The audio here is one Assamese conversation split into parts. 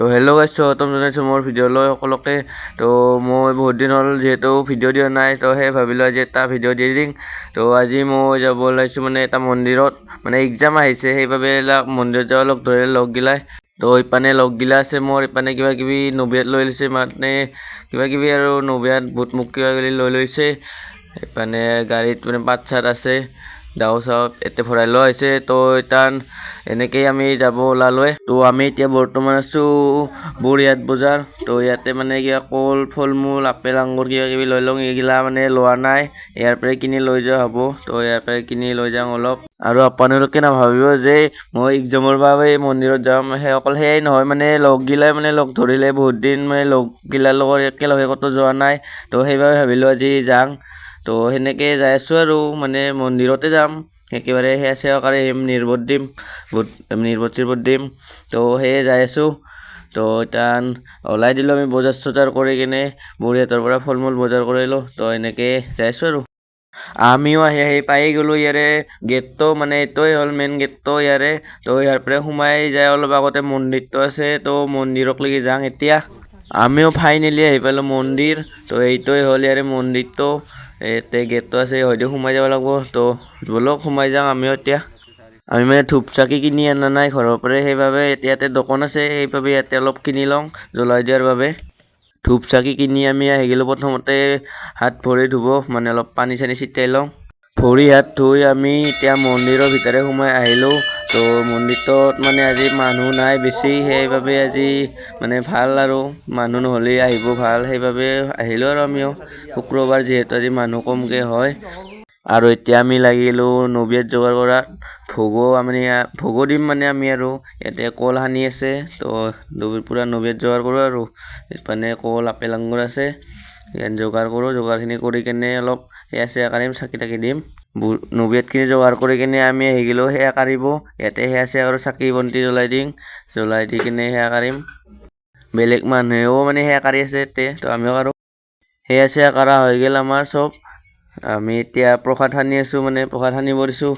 তো হেল্ল' গাইছ, স্বাগতম জনাইছোঁ মোৰ ভিডিঅ'লৈ সকলোকে। তো মই বহুত দিন হ'ল যিহেতু ভিডিঅ' দিয়া নাই, তো সেই ভাবিলোঁ আজি এটা ভিডিঅ' দি দিম। তো আজি মই যাব ওলাইছোঁ মানে এটা মন্দিৰত, মানে এক্সাম আহিছে, সেইবাবে এইবিলাক মন্দিৰত যাব লগ ধৰিলে লগগিলাই। তো ইপানে লগগিলা আছে মোৰ, ইপানে কিবা কিবি নবিয়াত লৈ লৈছে, মানে কিবা কিবি আৰু নবিয়াত বুট মুগ কিবা কিবি লৈ লৈছে। ইপানে গাড়ীত মানে পাত চাত আছে, দাও চাও ইয়াতে ভৰাই লোৱা হৈছে। তো ইতান এনেকেই আমি যাব ওলালোৱে। তো আমি এতিয়া বৰ্তমান আছোঁ বৰিহাট বজাৰ। তো ইয়াতে মানে কিবা কল, ফল মূল, আপেল, আঙুৰ কিবা কিবি লৈ লওঁ। এইগিলা মানে লোৱা নাই, ইয়াৰ পৰাই কিনি লৈ যোৱা হ'ব। তো ইয়াৰ পৰাই কিনি লৈ যাওঁ অলপ। আৰু আপোনালোকে নাভাবিব যে মই এক্সামৰ বাবে মন্দিৰত যাম, সেই অকল সেয়াই নহয়, মানে লগগিলাই মানে লগ ধৰিলে, বহুত দিন মানে লগগিলাৰ লগত একেলগে ক'তো যোৱা নাই। তো সেইবাবে ভাবিলোঁ আজি যাওঁ। তো সেনেকৈ যাই আছোঁ আৰু মানে মন্দিৰতে যাম একেবাৰে, সেৱা চেৱা কৰি আহিম, নিৰ্বত দিম, বুট নিৰ্বত চিৰ্বত দিম। তো সেয়ে যাই আছোঁ। তো এতিয়া ওলাই দিলোঁ আমি বজাৰ চজাৰ কৰি কিনে, বৰিহাটৰ পৰা ফল মূল বজাৰ কৰিলোঁ। তো এনেকৈ যাই আছোঁ আৰু আমিও আহি আহি পাই গ'লোঁ ইয়াৰে গেটটো, মানে এইটোৱে হ'ল মেইন গেটটো ইয়াৰে। তো ইয়াৰ পৰা সোমাই যায় অলপ আগতে মন্দিৰটো আছে। তো মন্দিৰক লাগি যাওঁ এতিয়া। আমিও ফাইনেলি আহি পালোঁ মন্দিৰ। তো এইটোৱে হ'ল ইয়াৰে মন্দিৰটো, ইয়াতে গেটটো আছে, হয়তো সোমাই যাব লাগিব। তো ব'লক সোমাই যাওঁ আমিও এতিয়া। আমি মানে ধূপ চাকি কিনি অনা নাই ঘৰৰ পৰাই, সেইবাবে ইয়াতে দোকান আছে, সেইবাবে ইয়াতে অলপ কিনি লওঁ জ্বলাই দিয়াৰ বাবে। ধূপ চাকি কিনি আমি আহি গ'লোঁ। প্ৰথমতে হাত ভৰি ধুব, মানে অলপ পানী চানী ছিটিয়াই লওঁ। ভৰি হাত ধুই আমি এতিয়া মন্দিৰৰ ভিতৰে সোমাই আহিলোঁ। তো মন্দিৰটোত মানে আজি মানুহ নাই বেছি, সেইবাবে আজি মানে ভাল আৰু মানুহ নহ'লে আহিব ভাল, সেইবাবে আহিলোঁ আৰু আমিও। শুক্ৰবাৰ যিহেতু আজি মানুহ কমকৈ হয়। আৰু এতিয়া আমি লাগিলোঁ নবিয়াত যোগাৰ কৰাত। ভোগো আমি ভোগো দিম মানে আমি, আৰু ইয়াতে কল সানি আছে। তো পূৰা নবিয়াত যোগাৰ কৰোঁ আৰু ইপানে কল, আপেল, আঙুৰ আছে, ইয়াত যোগাৰ কৰোঁ। যোগাৰখিনি কৰি কেনে অলপ সেয়া চেয়া কাঢ়িম, চাকি তাকি দিম। নবিয়াতখিনি যোগাৰ কৰি কিনে আমি আহি গ'লোঁ সেয়া কাঢ়িব। ইয়াতে সেয়া চেয়া আৰু চাকি বন্তি জ্বলাই দিম, জ্বলাই দি কিনে সেয়া কাঢ়িম। বেলেগ মানুহেও মানে সেয়া কাঢ়ি আছে ইয়াতে, তো আমিও কাঢ়োঁ। সেয়া চেয়া কাঢ়া হৈ গ'ল আমাৰ চব। আমি এতিয়া প্ৰসাদ সানি আছোঁ, মানে প্ৰসাদ সানিব দিছোঁ।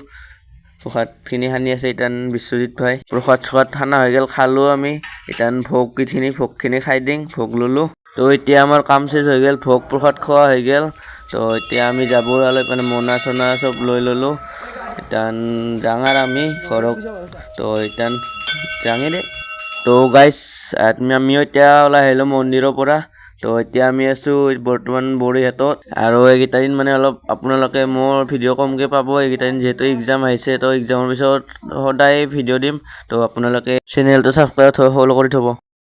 প্ৰসাদখিনি সানি আছে ইতান বিশ্বজিৎ ভাই। প্ৰসাদ চসাদ সানা হৈ গ'ল, খালোঁ আমি। ইতান ভোগখিনি ভোগখিনি খাই দিং, ভোগ ল'লোঁ। তো এতিয়া আমাৰ কাম চেচ হৈ গ'ল, ভোগ প্ৰসাদ খোৱা হৈ গ'ল। তো এতিয়া আমি যাব ওলালোঁ, মানে মোনা চোনা চব লৈ ল'লোঁ। ইতান যাং আৰু আমি ঘৰক। তো ইতান যাঙে দে। তো গাইছ, আমিও এতিয়া ওলাই আহিলোঁ মন্দিৰৰ পৰা। তো এতিয়া আমি আছোঁ বৰ্তমান বৰিহাটত। আৰু এইকেইটা দিন মানে অলপ আপোনালোকে মোৰ ভিডিঅ' কমকৈ পাব এইকেইটা দিন, যিহেতু এক্সাম আহিছে। তো এক্সামৰ পিছত সদায় ভিডিঅ' দিম। তো আপোনালোকে চেনেলটো ছাবস্ক্ৰাইব ফ'ল' কৰি থ'ব।